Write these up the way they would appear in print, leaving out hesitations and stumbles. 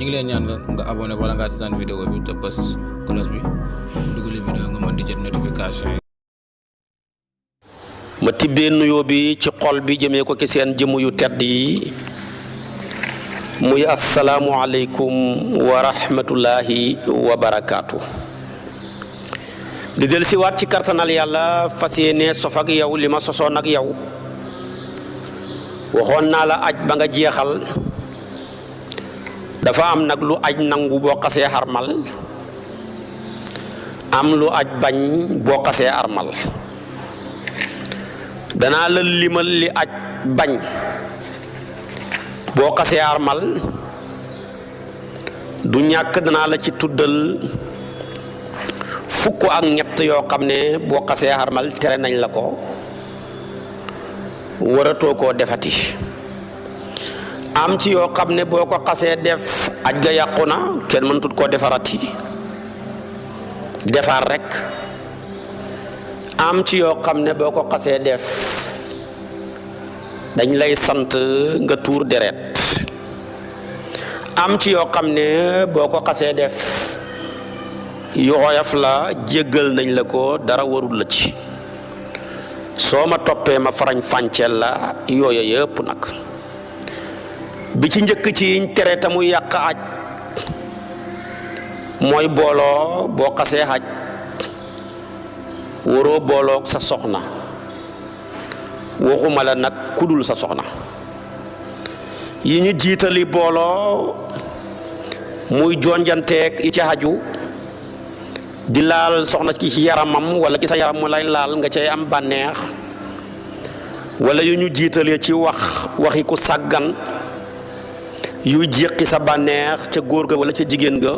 ñu ngi leen ñaan nga abonné wala nga seetaan vidéo bi te bës cloche bi dugal vidéo nga mën di jot notification yi. ma tibbee nuyoo bi ci xol bi jëmee ko ci seen jëmm yu tedd yi muy assalaamu aleykum wa rahmatullahi wa barakaatu. di del si waat ci kartanal yàlla fas yéene sof ak yow li ma sosoon ak yow waxoon naa la aj ba nga jeexal dafa am nag lu aj nangu boo xasee xarmal am lu aj bañ boo xasee armal danaa la limal li aj bañ boo xasee armal du ñàkk danaa la ci tuddal fukk ak ñett yoo xam ne boo xasee armal tere nañ la ko waratoo koo defati am ci yoo xam ne boo ko xasee def aj ga yàqu na kenn mënatut koo defarati defar rekk am ci yoo xam ne boo ko xasee def dañ lay sant nga tuur deret am ci yoo xam ne boo ko xasee def yooyaf la jéggal nañ la ko dara warul la ci soo ma toppee ma farañ fànceel la yooya yëpp nag bi ci njëkk ci yiñ tere te muy yàq aj mooy booloo boo xasee aj waroo booloog sa soxna waxuma la nag kudul sa soxna yi ñu jiitali booloo muy jonjanteeg yi ci aju di laal soxna ci yaramam wala ci sa yaram mu lay laal nga cay am bànneex wala yu ñu jiitalee ci waxi ku sàggan yuy jéqi sa bànneex ca góor ga wala ca jigéen ga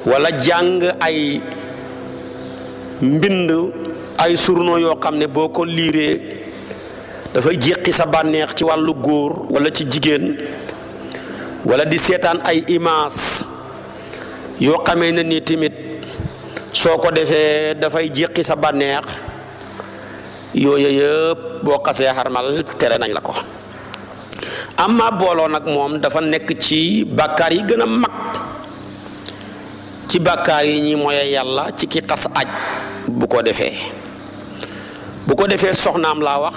wala jàng ay mbind ay surno yoo xam ne boo ko liiree dafay jéqi sa bànneex ci wàllu góor wala ci jigéen wala di seetaan ay image yoo xamee ne ni tamit soo ko defee dafay jéqi sa bànneex yooyu yëpp boo xasee xarmal tere nañ la ko. amma booloo nag moom dafa nekk ci bàkkaar yi gën a mag ci bàkkaar yi ñi mooy yàlla ci ki xas aj bu ko defee soxnaam laa wax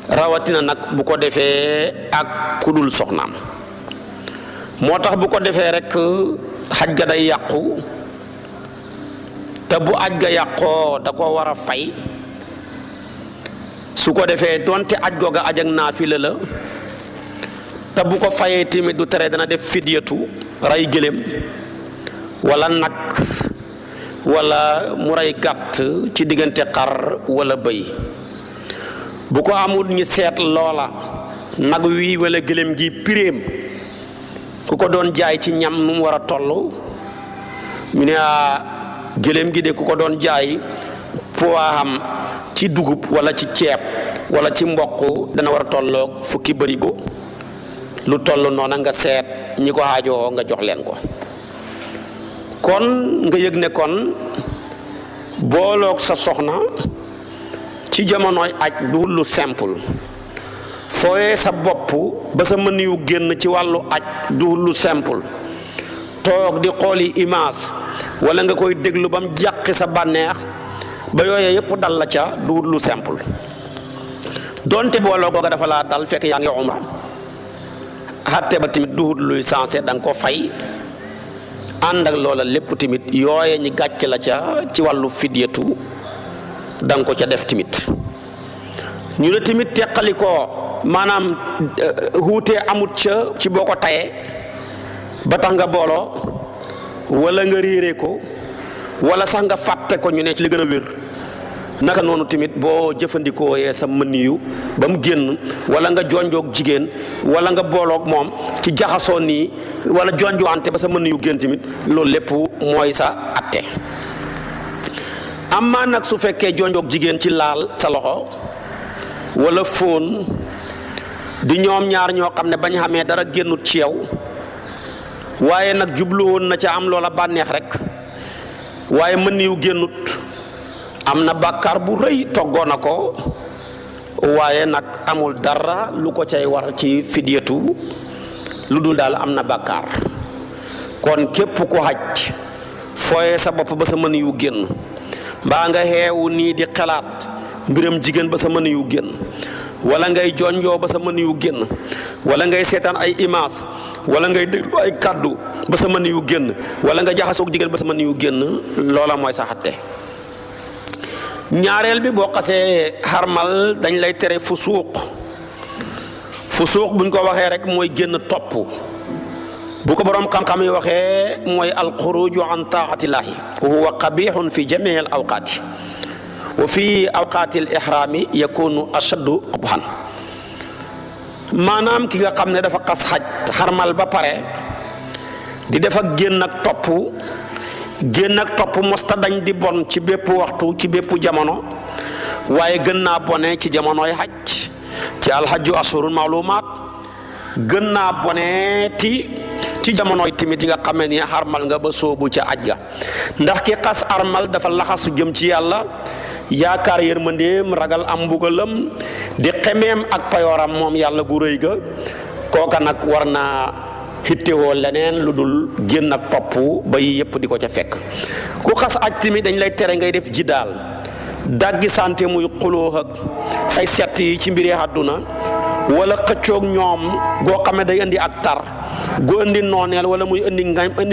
rawatina nag bu ko defee ak kudul soxnaam moo tax bu ko defee rekk xaj ga day yàqu te bu aj ga yàqoo da ko war a fay su ko defee donte aj googa aj ak naafila la te bu ko fayee tamit du tere dana def fidyatu rey gëléem wala nag wala mu rey gàtt ci diggante xar wala bëy bu ko amul ñu seet loola nag wi wala gëléem gi piréem ku ko doon jaay ci ñam nu mu war a toll ñu ne gëléem gi de ku ko doon jaay poids ci dugub wala ci ceeb wala ci mboq dana war a tolloog fukki barigo lu toll noona nga seet ñi ko aajoo nga jox leen ko kon nga yëg ne kon booloog sa soxna ci jamonoy aj du lu simple fooyee sa bopp ba sa mën yu génn ci wàllu aj du lu simple toog di xooli image wala nga koy déglu ba mu jàqi sa bànneex ba yooyee yëpp dal la ca du lu simple donte booloo googa dafa laa dal fekk yaa ngi umra xatte ba tamit du luy sensé da nga ko fay ànd ak loola lépp tamit yooye ñi gàcc la ca ci wàllu fidyatu da nga ko ca def tamit ñu ne tamit teqali ko maanaam xuutee amut ca ci boo ko tayee ba tax nga booloo wala nga réeree ko wala sax nga fàtte ko ñu ne ci li gën a wér naka noonu tamit boo jëfandikoo yee sa mën yu ba mu génn wala nga jonjoog jigéen wala nga booloog moom ci jaxasoo nii wala jonjuwante ba sa mën yu génn tamit loolu lépp mooy sa atte amaa nag su fekkee jonjoog jigéen ci laal sa loxo wala fóon di ñoom ñaar ñoo xam ne bañ xamee dara génnut ci yow waaye nag jubluwoon na ca am loola bànneex rek waaye mën yu génnut am na bàkkaar bu rëy toggoo na ko waaye nag amul dara lu ko cay war ci fidyatu lu dul daal am na bàkkaar. kon képp ku xaj fooye sa bopp ba sa mën yu génn, mbaa nga xeewu nii di xalaat mbiram jigéen ba sa mën yu génn, wala ngay jonjoo ba sa mën yu génn, wala ngay seetaan ay image, wala ngay déglu ay kàddu ba sa mën yu génn, wala nga jaxasoog jigéen ba sa mën yu génn, loola mooy sa xatte. ñaareel bi boo xasee xarmal dañ lay tere fusuuq buñ ko waxee rek mooy génn topp. bu ko boroom xam-xam yi waxee mooy alxuruju an taatillaahi wa huwa qabixun fi jamii al awqaati wa fi awqaati al ihraami yakunu ashaddu qubhan. maanaam ki nga xam ne dafa xas xarmal ba pare di def ak génn ak topp mosta dañ di bon ci bépp waxtu ci bépp jamono, waaye gën naa bone ci jamonoy xaj ci alxajju ashurun maalumaat, gën naa bone ci jamonoy timit yi nga xamee ni xarmal nga ba soobu ca aj ga. ndax ki xas armal dafa laxasu jëm ci yàlla, yaakaar yërmandeem, ragal am mbugalam, di xemeem ak payooram moom yàlla gu rëy ga. kooka nag war naa xittewoo leneen lu dul génn ak topp ba yi yëpp di ko ca fekk. ku xas aj timit dañ lay tere ngay def jidaal, daggi sante muy xuloo ak say sett yi ci mbiri àdduna, wala xëccoog ñoom goo xam ne day indi ak tar gu indi nooneel wala muy indi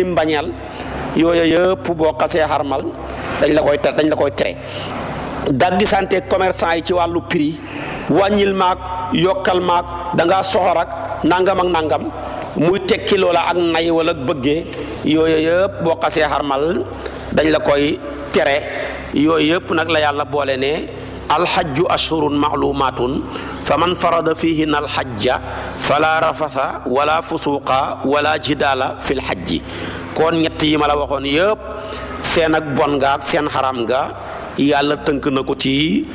mbañeel. yooyu yëpp boo xasee xarmal dañ la koy tere. daggi sante commerçant yi ci wàllu prix, wàññil maag yokkal maag dangaa soxor ak nangam muy tekki loola ak nay wala bëggee, yooyu yëpp boo xasee xarmal dañ la koy tere. yooyu yëpp nag la yàlla boole ne alxajju ashhurun maalumaatun fa man farada fihinna alxajja fala rafasa wala fusuqa wala jidaala fil xajji. kon ñett yi ma la waxoon yëpp seen ak bon nga ak seen xaram nga yàlla tënk na ko ci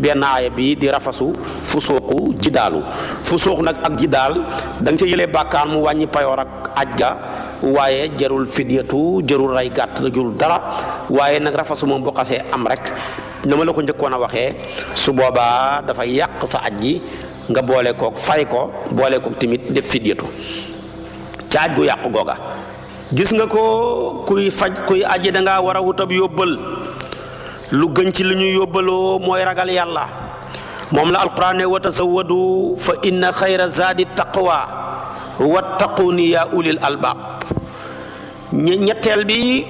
benn aaya bi di rafasu fusuuqu jidaalu. fusuuq nag ak jidaal da nga ca yëlee bàkkaar mu wàññi payoor ak aj ga, waaye jarul fidyatu, jarul ray gàtt, jarul dara. waaye nag rafasu moom boo xasee am rek na ma la ko njëkkoon a waxee, su boobaa dafay yàq sa aj gi, nga boole kook fay ko, boole kook tamit def fidyatu ca aj gu yàqu googa. gis nga ko kuy aji dangaa war a wutab yóbbal. lu gën ci li ñu yóbbaloo mooy ragal yàlla. moom la alquran ne wa tasawwadu fa inna xayra zaadi taqwa wattaquni ya ulil albaab. ñetteel bi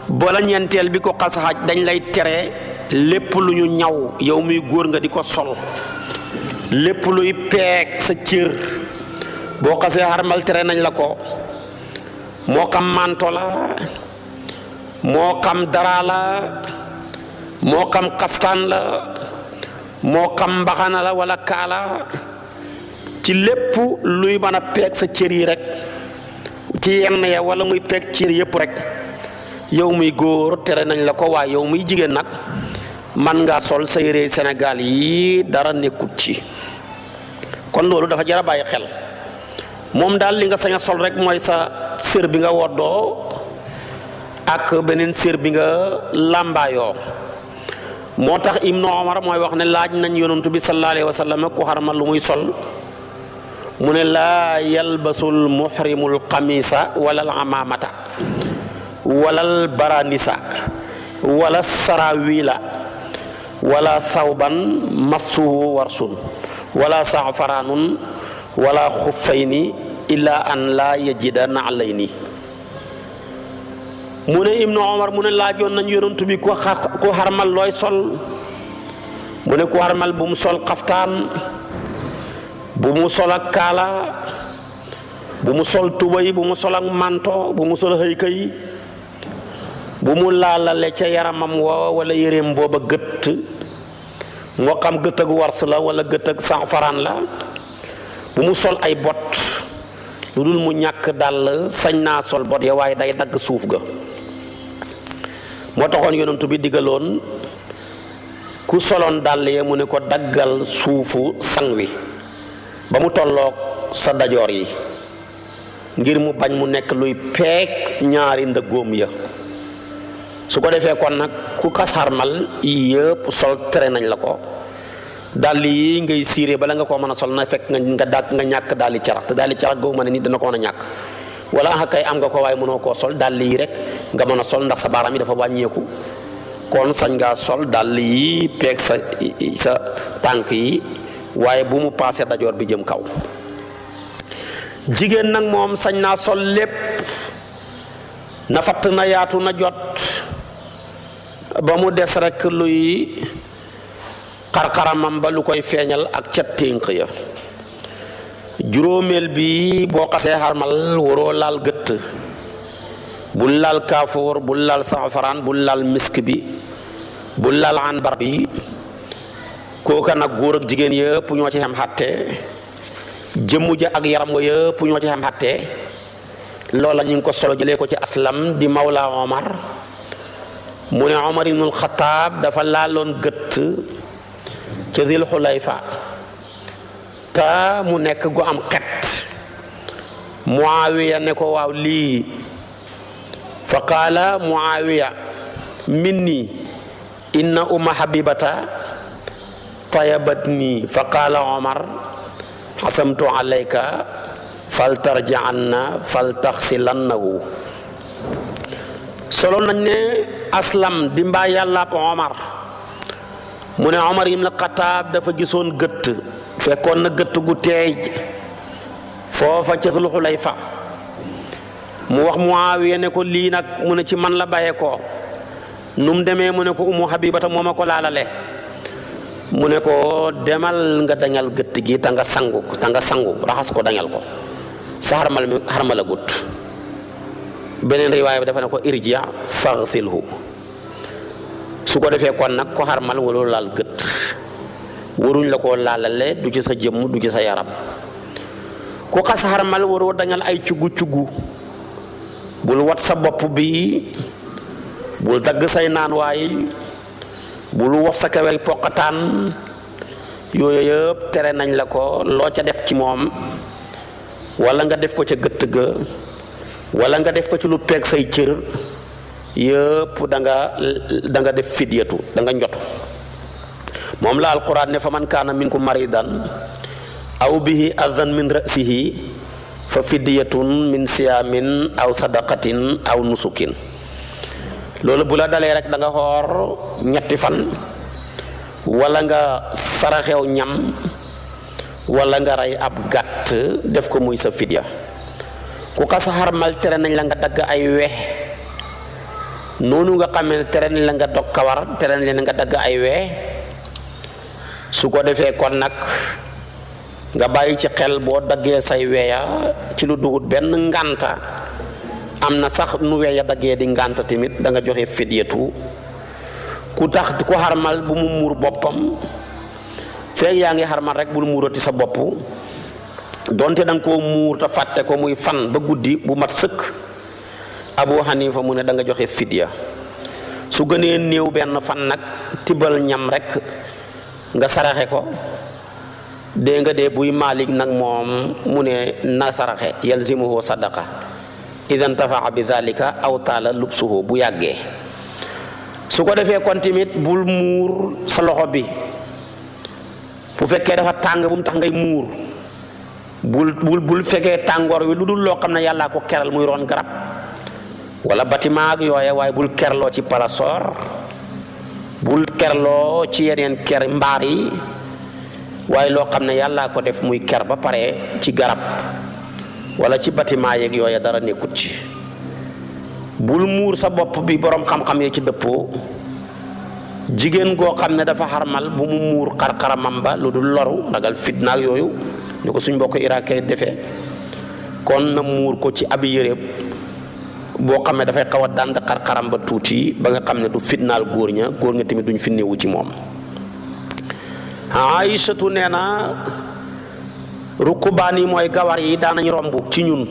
bala ñeenteel bi ko xas xaj dañ lay tere lépp lu ñu ñaw yow muy góor nga di ko sol, lépp luy peeg sa cër boo xasee xarmal tere nañ la ko. moo xam manto la, moo xam dara la, moo xam xaftaan la, moo xam mbaxana la wala kaala, ci lépp luy mën a peeg sa cër yi rek ci yenn ya wala muy peeg cër yëpp rek yow muy góor tere nañ la ko. waaye yow muy jigéen nag man ngaa sol sa yére Sénégal yi dara nekkut ci. kon loolu dafa jar a bàyyi xel. moom daal li nga sañ a sol rek mooy sa sër bi nga woddoo ak beneen sër bi nga làmbaayoo. moo tax Ibnu Omar mooy wax ne laaj nañ yonantu bi sallallahu alayhi wa sallam ku xarmal lu muy sol, mu ne laa yalbasul muhrimul qamisa wala al amamata wala al baranisa wala sarawila wala thawban massuhu warsun wala safaranun wala xuffayni illa an laa yajida na'layni. mu ne Ibnu Omar mu ne laajoon nañ yonantu bi ku xarmal looy sol, mu ne ku xarmal bu mu sol xaftaan, bu mu sol ak kaala, bu mu sol tubay, bu mu sol ak manto, bu mu sol xëykay, bu mu laalale ca yaramam woowa wala yéreem booba gëtt, moo xam gëtt ak wars la wala gëtt ak sanfaraan la. bu mu sol ay bot, lu dul mu ñàkk dàll sañ naa sol bot ya waaye day dagg suuf ga. moo taxoon yonentu bi digaloon ku soloon dàll ya mu ne ko daggal suufu sang wi ba mu tolloog sa dajoor yi ngir mu bañ mu nekk luy peek ñaari ndëggoom ya. su ko defee kon nag ku xas xarmal yëpp sol tere nañ la ko, dàll yi ngay siiree bala nga koo mën a sol na fekk nga ñàkk dàlli carax te dàlli carax googu ma ne nit dana ko mën a ñàkk wala kay am nga ko waaye mënoo koo sol dàll yi rek nga mën a sol ndax sa baaraam yi dafa wàññeeku kon sañ ngaa sol dàll yi peeg sa tànk yi waaye bu mu paasee dajoor bi jëm kaw. jigéen nag moom sañ naa sol lépp na fatt na yaatu na jot ba mu des rek luy xarxaramam ba lu koy feeñal ak ca ténk ya. juróomeel bi boo xasee xarmal waroo laal gëtt, bul laal kaafoor, bul laal safaraan, bul laal misk bi, bul laal anbar bi. kooka nag góor ak jigéen yëpp ñoo ci xam xatte, jëmmu ja ak yaram nga yëpp ñoo ci xam xatte. loola ñu ngi ko solo jëlee ko ci aslam di mawla omar mu ne omar ibnul xataab dafa laaloon gëtt ca Zil Xulayfa te mu nekk gu am xet. Muawiya ne ko waaw lii, fa qaala Muawiya minni inna umma habibata tayabatni, fa qaala Omar xasamtu alayka faltarji'anna faltaxsilannahu. solo nañ ne aslam di mbaa yàllaab Omar mu ne Omar ibn Xataab dafa gisoon gëtt, fekkoon na gëtt gu teey foofa ca Zul Xulayfa. mu wax Muawiya ne ko lii nag mu ne ci man la bàyyee ko. nu mu demee mu ne ko Ummu Habibata moo ma ko laalale. mu ne ko demal nga dañal gëtt gi te nga sangu raxas ko dañal ko sa xarmala gut. beneen riwaaya bi dafa ne ko irji faghsilhu. su ko defee kon nag ko xarmal warul laal gëtt, waruñ la koo laalale du ci sa jëmm du ci sa yaram. ku xas xarmal waroo dañal ay cuggu bul wat sa bopp bi, bul dagg say naan waay, bul wof sa kawel poqataan. yooyu yëpp tere nañ la ko. loo ca def ci moom wala nga def ko ca gëtt ga wala nga def ko ci lu peeg say cër yëpp da nga def fidyatu, da nga njotu. moom la alquran ne fa man kaana minkum maridan aw bihi adan min rasihi fa fidyatun min siyaamin aw sadaqatin aw nusukin. loolu bu la dalee rek da nga xoor ñetti fan wala nga saraxew ñam wala nga rey ab gàtt def ko muy sa fidya. ku ko sa xarmal tere nañ la nga dagg ay wex noonu nga xamee ne tere nañ la nga dog kawar, tere nañ la nga dagg ay wex. su ko defee kon nag nga bàyyi ci xel boo daggee say weya ci lu dugut benn ngànta, am na sax nu weya daggee di ngànta tamit da nga joxe fidyatu. ku tax ku xarmal bu mu muur boppam, feeg yaa ngi xarmal rek bul muurati sa bopp. donte da nga koo muur te fàtte ko muy fan ba guddi bu mat sëkk, Abu Hanifa mu ne da nga joxe fidya. su gënee néew benn fan nag tibbal ñam rek nga saraxe ko. dee nga dee buy Maalik nag moom mu ne na saraxe yalzimuhu sadaqa idan tafaa bi dhalika aw taala lubsuhu bu yàggee. su ko defee kon tamit bul muur sa loxo bi, bu fekkee dafa tàng bu mu tax ngay muur. bul fekkee tàngoor wi lu dul loo xam ne yàllaa ko keral muy ron garab wala bâtiment ak yooye, waaye bul kerloo ci parasor, bul kerloo ci yeneen ker mbaar yi, waaye loo xam ne yàllaa ko def muy ker ba pare ci garab wala ci bâtiment yeeg yooye dara nekkut ci. bul muur sa bopp bi, borom xam-xam yee ci dëppoo. jigéen goo xam ne dafa xarmal bu mu muur xar-xaramam ba lu dul loru ragal fitna ak yooyu ñu ko suñ mbokk irakay defee. kon na muur ko ci abi yére boo xam ne dafay xaw a dànd xar-xaram ba tuuti ba nga xam ne du fitnaal góor ña tamit duñ finnewu ci moom. Aïchatu nee na rukkubaan yi mooy gawar yi daanañ romb ci ñun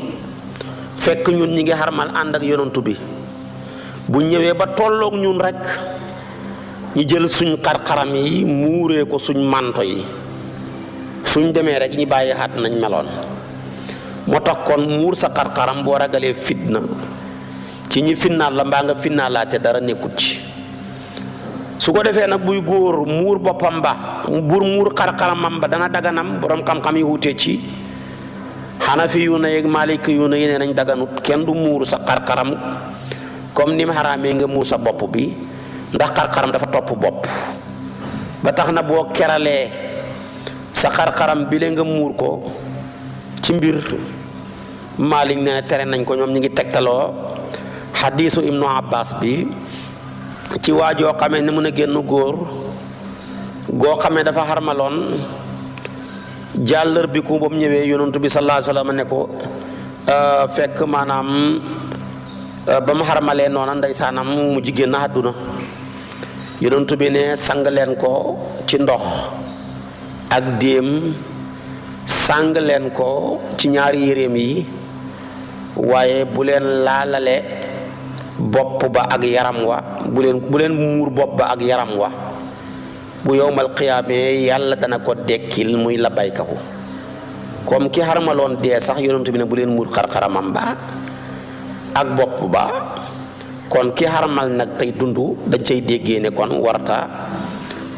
fekk ñun ñi ngi xarmal ànd ak yonantu bi. bu ñëwee ba tolloog ñun rek ñu jël suñ xar-xaram yi muuree ko suñ manto yi, suñ demee rek ñu bàyyi xaat nañ meloon. moo tax kon muur sa xar-xaram boo ragalee fitna ci ñi finnaal la mbaa nga finnaalaate dara nekkut ci. su su ko defee nag buy góor muur boppam ba muur xar-xaramam ba dana daganam borom xam-xam yi wutee ci xanafi yu na yeeg maliki yu na yi nee nañ daganut kenn du muur sa xar-xaram comme ni mu xaraamee nga muur sa bopp bi ndax xar-xaram dafa topp bopp ba tax na boo keralee sa xar-xaram bi le nga muur ko ci mbir Maalik nee na tere nañ ko ñoom ñu ngi tegtaloo xadiisu Ibnu Abbas bi ci waajoo xamee ni mun a génn góor goo xamee dafa xarmaloon jàllar bi ku ba mu ñëwee yonent bi sallallahu alayhi wa sallam ne ko fekk maanaam ba mu xarmalee noona ndeysaanam mu jigéen na àdduna yonent bi ne sang leen ko ci ndox ak déem sang leen ko ci ñaari yéreem yi waaye bu leen laalale bopp ba ak yaram wa bu leen muur bopp ba ak yaram wa bu yowmal qiyaamee yàlla dana ko dekkil muy labaykahu comme ki xarmaloon dee sax yonent bi ne bu leen muur xar-xaramam ba ak bopp ba kon ki xarmal nag tey dund dañ cay déggee ne kon warta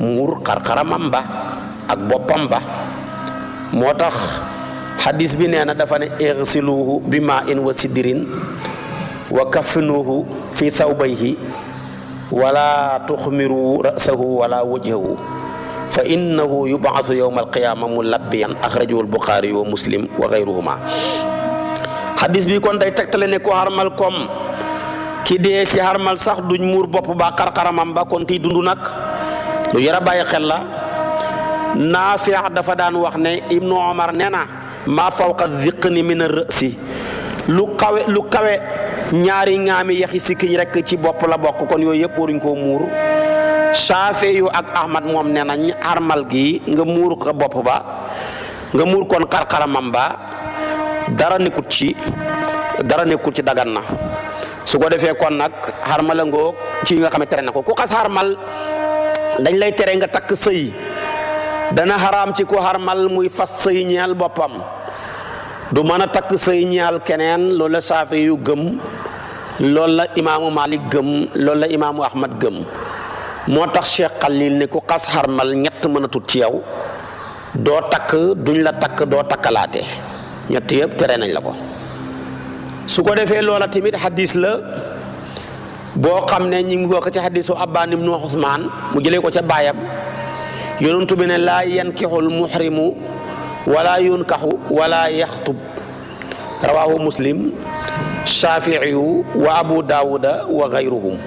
muur xar-xaramam ba ak boppam ba moo tax xadis bi nee na dafa ne igsiluhu bi maa in wa sidrin wa kafinuhu fi thawbayhi wala tuxmiru rasahu wala wajhahu fa innahu yub'athu yawma alqiyama mulabbiyan axrajahu albuxaari wa muslim wa gayruhuma xadis bi kon day tegtale ne ko xarmal comme ki dee si xarmal sax duñ muur bopp ba xar-xaramam ba kon kiy dund nag lu yara bàyyi xel la Naafi dafa daan wax ne Ibnu Omar nee na maa fawqa ziqni min ar-ra'si lu kawe ñaari ŋaami yaxi sikkiñ rek ci bopp la bokk kon yooyu yëpp waruñ koo muur Saafi yu ak Ahmad moom nee nañ armal gi nga muur ko bopp ba nga muur kon xar-xaramam ba dara nekkut ci dagan na su ko defee kon nag xarmala ngoog ci nga xam ne tere na ko ku xas xarmal dañ lay tere nga takk sëy dana xaraam ci ku xarmal muy fas sëy ñeel boppam du mën a takk sëy ñeel keneen loolu la Saafi yu gëm loolu la imaamu Malik gëm loolu la imaamu Ahmad gëm moo tax Cheikh Khalil ne ku xas xarmal ñett mën a tut ci yow doo takk duñ la takk doo takkalaate ñett yëpp tere nañ la ko su ko defee loola tamit xadis la boo xam ne ñu ngi ko ci xadisu Abbaan ibnu Usmaan mu jëlee ko ca baayam yonentu bi ne laa yankixul muhrimu wala yunkaxu wala yaxtub rawahu muslim shafiiyu wa abu daawuda wa gayruhum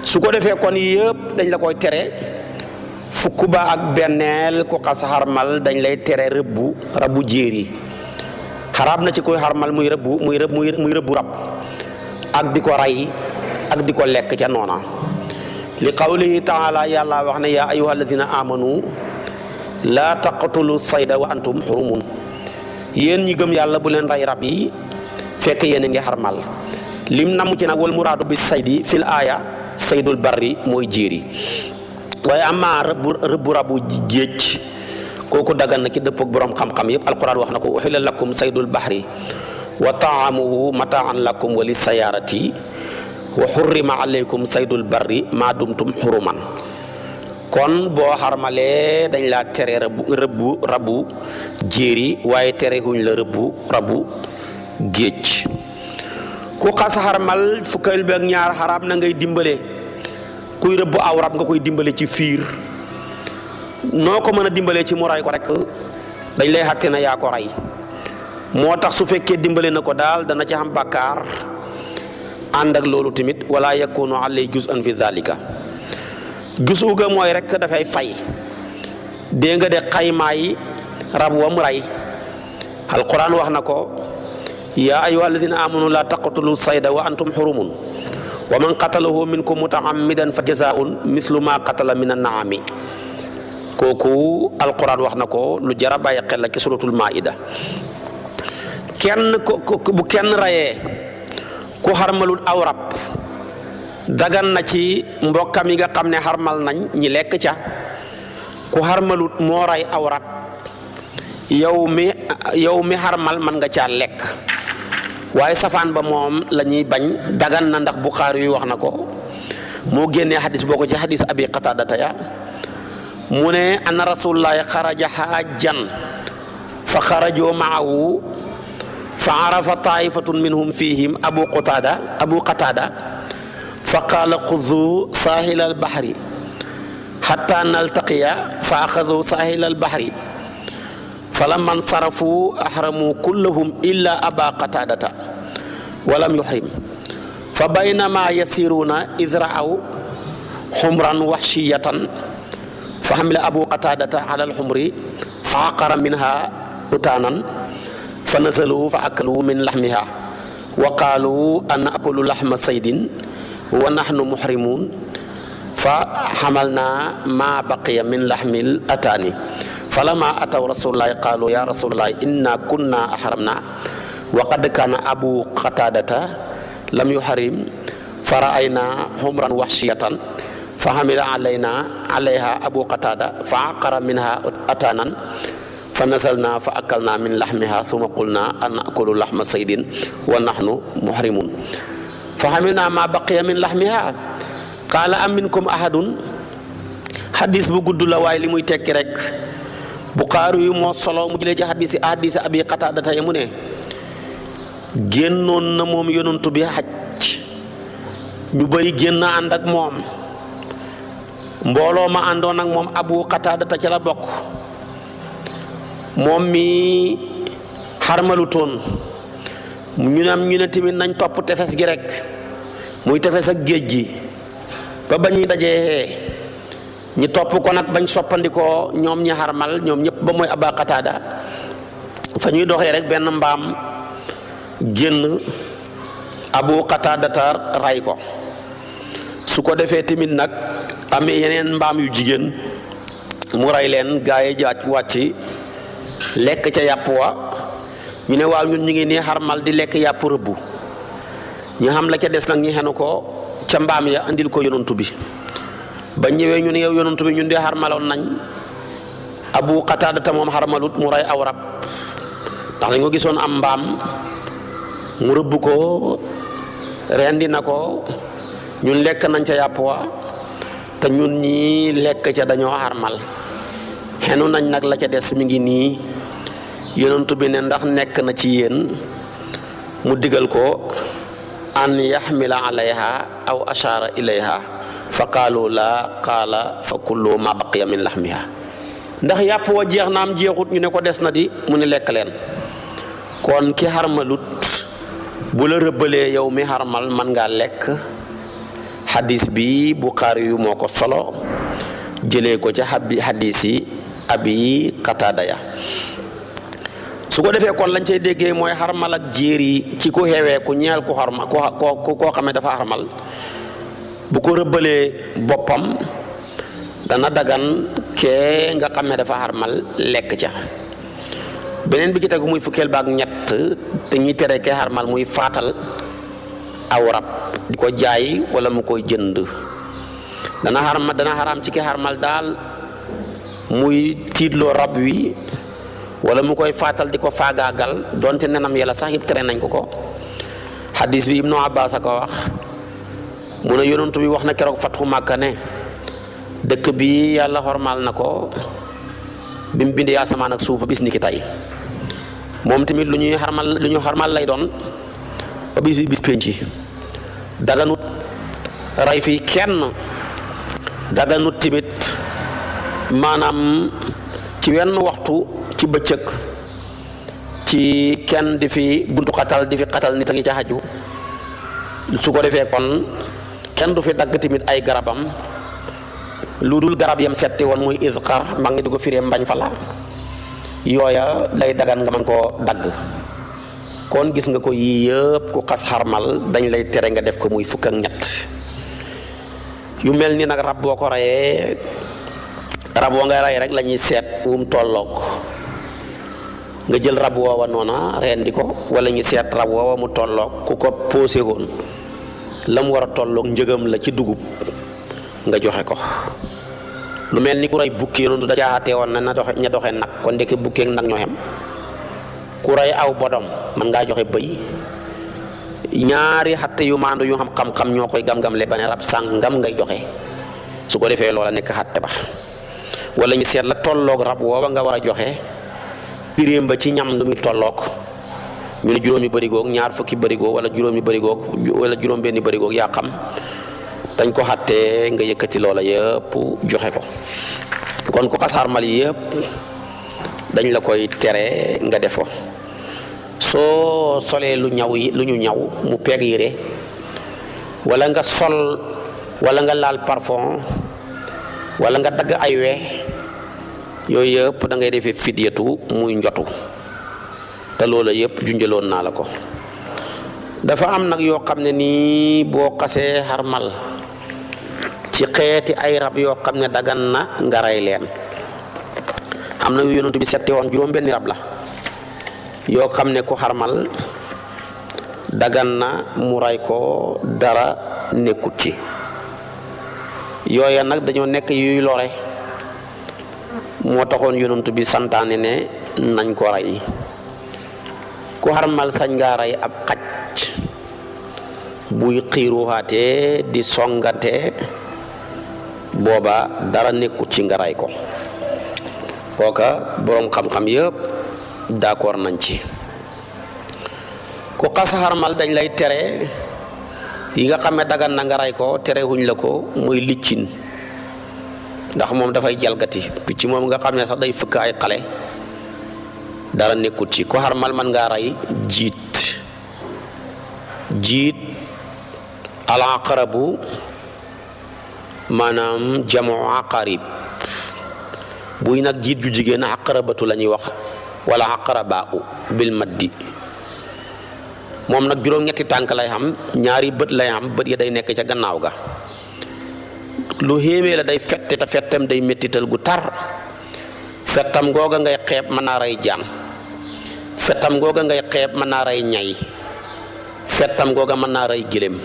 su ko defee kon yëpp dañ la koy tere fukk ba ak benneel ku xas xarmal dañ lay tere rëbbu jéeri xaraam na ci koy xarmal muy rëbbu rab ak di ko rey ak di ko lekk ca noona li qawlihi taala yàlla wax ne yaa ayyuha alladina amanu laa taqtulu sayda wa antum xurumun yéen ñi gëm yàlla bu leen rey rab yi fekk yéen a ngi xarmal lim namu ci nag wal muraadu bi saydi fil aaya saydul barri mooy jéeri waaye amaa rëbbu rabu géej kooku dagan na ci dëpp ak borom xam-xam yëpp alquran wax na ko uxilla lakum saydul bahri wa taamuhu mataan lakum wa li sayaarati wa xurrima alaykum saydul barri maa dumtum xuruman kon boo xarmalee dañ laa tere rëbbu rabu jéeri waaye tere huñ la rëbbu rabu géej ku xas xarmal fukkayil bi ak ñaar xaraam na ngay dimbale kuy rëbbu aw rab nga koy dimbale ci fiir noo ko mën a dimbalee ci mu ray ko rek dañ lay xàtte na yaa ko rey moo tax su fekkee dimbale na ko daal dana ci xam bàkkaar ànd ak loolu tamit wala yakunu alay juz'an fi zalika jusu ga mooy rek dafay fay dégg nga de xaymaay rab wa mu rey alquran wax na ko yaa ayyuha alladina amanu la taqtulu sayda wa antum xurumun wa man qatalahu minkum mutaammidan fa jazaun mislu ma qatala min annaami kooku alquran wax na ko lu jara bàyyi xel la ci suratul maida bu kenn rayee ku xarmalul aw rab dagan na ci mbokkam yi nga xam ne xarmal nañ ñi lekk ca ku xarmalut moo ray aw rab yow mi xarmal mën nga caa lekk waaye safaan ba moom la ñuy bañ dagan na ndax Buxaari yu wax na ko moo génnee xadis boo ko ci xadis abi qataadata ya mu ne anna rasulullahi xaraja xaajjan fa xarajoo maahu fa arafa taifatun minhum fihim abu qataada fa qaala xudu saahila albahri xatta naltaqiya fa axadu saahila albahri falamma nsarafu ahramu kullahum illa aba qataadata walam yuhrim fa baynama yasiruuna id raaw xumran waxshiyatan fa xamila abu qataadata ala alxumri fa aqara minha utaanan fa nazalu fa akalu min laxmiha wa qaalu an naakulu laxma saydin wa naxnu muxrimuun fa xamalna ma baqiya min laxmil ataani falamma ataw rasulullahi qaalu ya rasulullahi inna kunna axramna wa qad kaana abu qataadata lam yuxrim fa raayna xumran waxshiyatan fa xamila alayha abu qataada fa aqara minha ataanan fa nazalna fa akalna min laxmiha summa qulna an nakulu laxma saydin wa naxnu muxrimun fa xamilna ma baqiya min laxmiha qaala am minkum ahadun xadis bu gudd la waaye li muy tekki rek Buxaari yu moo solo mu jëlee ci hadisi abi qataadata ya mu ne génnoon na moom yonantu bi xaj ñu bari génn ànd ak moom mbooloo ma àndoon ak moom abu qataadata ca la bokk moom mi xarmalutoon ñu ne tamit nañ topp tefes gi rek muy tefes ak géej gi ba bañuy dajee ñi topp ko nag bañ soppandikoo ñoom ñi xarmal ñoom ñëpp ba mooy aba qataada fa ñuy doxee rek benn mbaam génn abu qataadata ray ko su ko defee tamit nag amee yeneen mbaam yu jigéen mu ray leen gaa yi wàcc lekk ca yàpp wa ñu ne waaw ñun ñu ngi nii xarmal di lekk yàpp rëbbu ñu xam la ca des nag ñu xenu ko ca mbaam ya andil ko yonantu bi ba ñëwee ñu ne yow yonantu bi ñun de xarmaloon nañ abu qataadata moom xarmalut mu ray aw rab ndax dañ ko gisoon am mbaam mu rëbb ko rendi na ko ñun lekk nañ ca yàpp wa te ñun ñii lekk ca dañoo xarmal xenu nañ nag la ca des mi ngi nii yonantu bi ne ndax nekk na ci yéen mu digal ko an yaxmila alayha aw ashaara ilayha fa qaalu laa qaala fa kullu ma baqiya min laxmiha ndax yàpp wa jeex na am jeexut ñu ne ko des na di mu ne lekk leen kon ki xarmalut bu la rëbbalee yow mi xarmal man ngaa lekk xadis bi Buxaari yu moo ko solo jëlee ko ca xadis yi abi qataada ya su ko defee kon lañ cay déggee mooy xarmal ak jéer yi ci ku xewee ku ñeel ku xarmal koo xamee dafa xarmal bu ko rëbbalee boppam dana dagan kee nga xam ne dafa xarmal lekk ca beneen bi ci tegu muy fukkeel baak ñett te ñuy tere kee xarmal muy faatal aw rab di ko jaay wala mu koy jënd dana xaram ci ki xarmal daal muy tiitloo rab wi wala mu koy faatal di ko faagaagal donte nenam yàlla sax yëpp tere nañ ko xadis bi ibnu abbas a ko wax mu ne yonantu bi wax na keroog fatxu màkka ne dëkk bi yàlla xormaal na ko bi mu bindee asamaan ak suuf bis ni ki tey moom tamit lu ñu xarmal lay doon ba bis penci daganut ray fii kenn daganut tamit maanaam ci wenn waxtu ci bëccëg ci kenn di fi buntu xatal di fi xatal nit a ngi ca xaju su ko defee kon kenn du fi dagg tamit ay garabam lu dul garab yam setti woon muy izqar maa ngi di ko firee mbañ fa la yooya lay dagan nga mën koo dagg kon gis nga ko yii yëpp ku xas xarmal dañ lay tere nga def ko muy fukk ak ñett yu mel ni nag rab boo ko rayee rab woo ngay ray rek la ñuy seet wum tolloog nga jël rab woowa noona rendi ko wala ñu seet rab woowa mu tolloog ku ko posé woon la mu war a tolloog njëgam la ci dugub nga joxe ko lu mel ni ku rey bukki yonentu da caaxatee woon na ña doxe nag kon ndeke bukki ak nag ñoo xem ku rey aw bodom man ngaa joxe bëy ñaari xatte yu maandu yu xam-xam ñoo koy gam-gamle ba ne rab sàngam ngay joxe su ko defee loola nekk xatte ba wala ñu seet la tolloog rab woowa nga war a joxe piréem ba ci ñam lu muy tolloog ñu ne juróomi bërigoog ñaar fukki bërigoog wala juróomi bërigoog wala juróom benni bërigoog yaa xam dañ ko xattee nga yëkkati loola yëpp joxe ko kon ku xas xarmal yëpp dañ la koy tere nga def ko soo solee lu ñu ñaw mu peeg yére wala nga sol wala nga laal parfum wala nga dagg ay we yooyu yëpp da ngay defee fidyatu muy njotu te loola yëpp junjaloon naa la ko dafa am nag yoo xam ne nii boo xasee xarmal ci xeeti ay rab yoo xam ne dagan na nga rey leen am na yu yonent bi setti woon juróom benni rab la yoo xam ne ku xarmal dagan na mu rey ko dara nekkut ci yooya nag dañoo nekk yuy lore moo taxoon yonent bi santaane ne nañ ko rey ku xarmal sañ ngaa rey ab xaj buy xiiruwaatee di songante booba dara nekkut ci nga rey ko kooka boroom xam-xam yëpp d'accord nañ ci ku xas xarmal dañ lay tere yi nga xam ne dagan na nga rey ko tere wuñ la ko muy liccin ndax moom dafay jalgati picc moom nga xam ne sax day fëkk ay xale dara nekkut ci ku xarmal man ngaa rey jiit al aqrabu maanaam jamu aqarib buy nag jiit ju jigéen aqrabatu la ñuy wax wala aqrabaa bil maddi moom nag juróom-ñetti tànk lay xam ñaari bët lay xam bët ya day nekk ca gannaaw ga lu xéemee la day fette te fettam day mettital gu tar fettam googa ngay xeeb mën naa rey jaan fettam googa ngay xeeb mën naa rey ñay fettam googa mën naa rey gëléem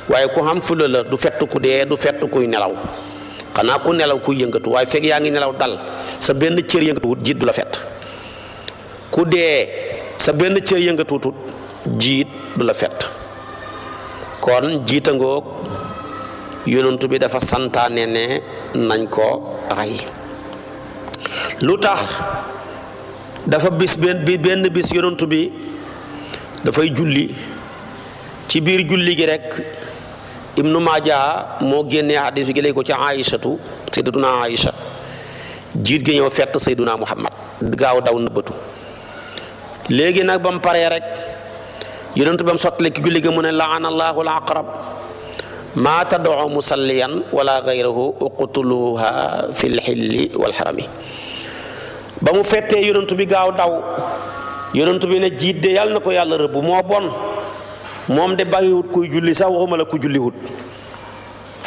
waaye ku xam fula la du fett ku dee du fett kuy nelaw xanaa ku nelaw kuy yëngatu waaye fekk yaa ngi nelaw dal sa benn cër yëngatuwut jiit du la fett ku dee sa benn cër yëngatuwut jiit du la fett kon jiita ngoog yonent bi dafa santaane ne nañ ko rey lu tax dafa benn bis yonent bi dafay julli ci biir julli gi rek ibnu Maaja moo génnee xadis bi jëlee ko ci Aïchatu sayyidatuna Aïcha jiit gi ñëw fett sayyiduna Muhammad gaaw daw nëbbatu léegi nag ba mu paree rek yonent ba mu sottale ki julli gi mu ne laana allahu al aqrab maa tad'u musalliyan wala gayrahu uqtuluha fi lxilli walxarami ba mu fettee yonent bi gaaw daw yonent bi ne jiit de yàlla na ko yàlla rëbb moo bon moom de bàyyiwut kuy julli sax waxuma la ku julliwut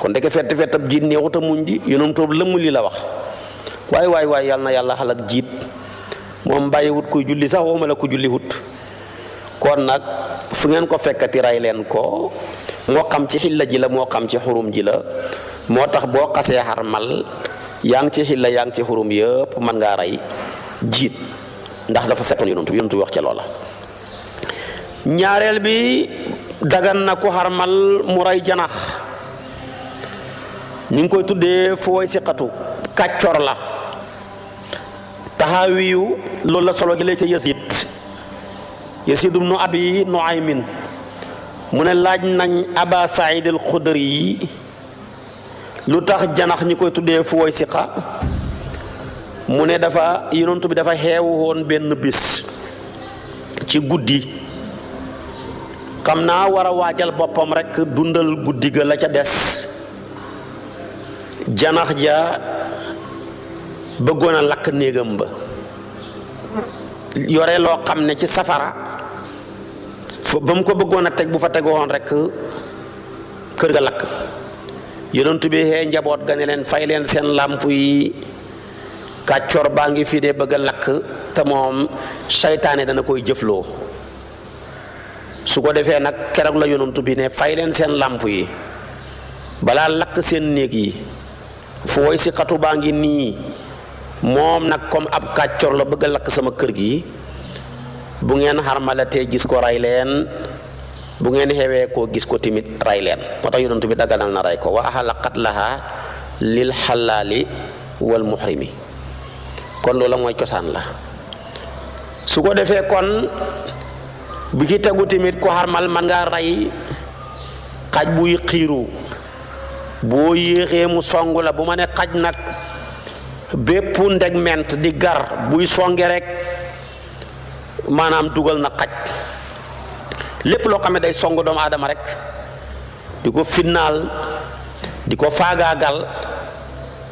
kon ndeke fettab jiit neexut a muñ di yonent boobu lëmm li la wax waay yàlla na yàlla xalak jiit moom bàyyiwut kuy julli sax waxuma la ku julliwut kon nag fu ngeen ko fekkati ray leen ko moo xam ci xilla ji la moo xam ci xurum ji la moo tax boo xasee xarmal yaa ngi ci xilla yaa ngi ci xurum yëpp mën ngaa rey jiit ndax dafa fettoon yonent wax ca loola ñaareel bi dagan na ku xarmal mu rey janax ñu ngi koy tuddee fooy siqatu kàccor la taxaawiyu loolu la solo jëlee ca Yasid ibnu Abi Nuaymin mu ne laaj nañ Aba Saïd al-Xudri yi lu tax janax ñi koy tuddee fooy siqa mu ne dafa yonent bi dafa xeewu woon benn bis ci guddi xam naa war a waajal boppam rekk dundal guddi ga la ca des janax ja bëggoon a lakk néegam ba yore loo xam ne ci safara ba mu ko bëggoon a teg bu fa tegoon rekk kër ga lakk yonent bi xee njaboot ga ne leen fay leen seen làmp yi kàccoor baa ngi fii de bëgg a lakk te moom seytaane dana koy jëfloo su ko defee nag keroog la yonent bi ne fay leen seen làmp yi balaa lakk seen néeg yi fooy si xatu baa ngi nii moom nag comme ab kàccoor la bëgg a lakk sama kër gi bu ngeen xarmalatee gis ko rey leen bu ngeen xewee koo gis ko timit ray leen moo tax yonent bi daganal na ray ko wa ahalla qatlaha lil xalaali wal muhrimi kon loola mooy cosaan la su ko defee kon bi ci tegu timit ko xarmal man ngaa ray xaj buy xiiru boo yéexee mu song la bu ma ne xaj nag bépp ndegment di gar buy songe rek maanaam dugal na xaj lépp loo xam ne day song doomu aadama rek di ko finnaal di ko faagaagal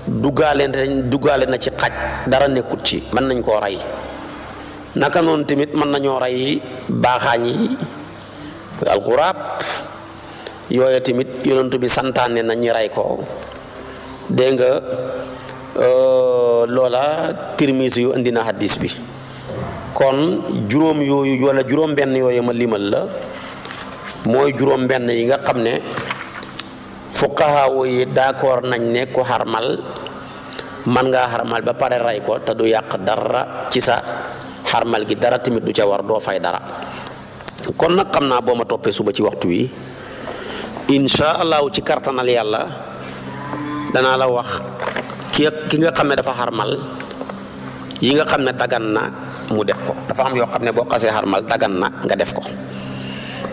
duggaale na ci xaj dara nekkut ci mën nañ koo rey naka noonu tamit mën nañoo rey baaxaañ yi alxuraab yooyu tamit yonent bi santaane na ñi rey ko dégg nga loola Tirmisi yu indi na hadis bi kon juróom yooyu wala juróom benn yooyu ma limal la mooy juróom benn yi nga xam ne fuqahaa yi d'accord nañ ne ku xarmal man ngaa xarmal ba pare rey ko te du yàq dara ci sa xarmal gi dara tamit du ca war doo fay dara kon nag xam naa boo ma toppee suba ci waxtu wi insha allahu ci kartanal yàlla danaa la wax ki nga xam ne dafa xarmal yi nga xam ne dagan na mu def ko dafa am yoo xam ne boo xasee xarmal dagan na nga def ko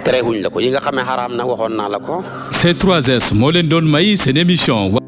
terewuñ la ko yi nga xam ne xaraam na waxoon naa la ko. C3S moo leen doon may seen émission.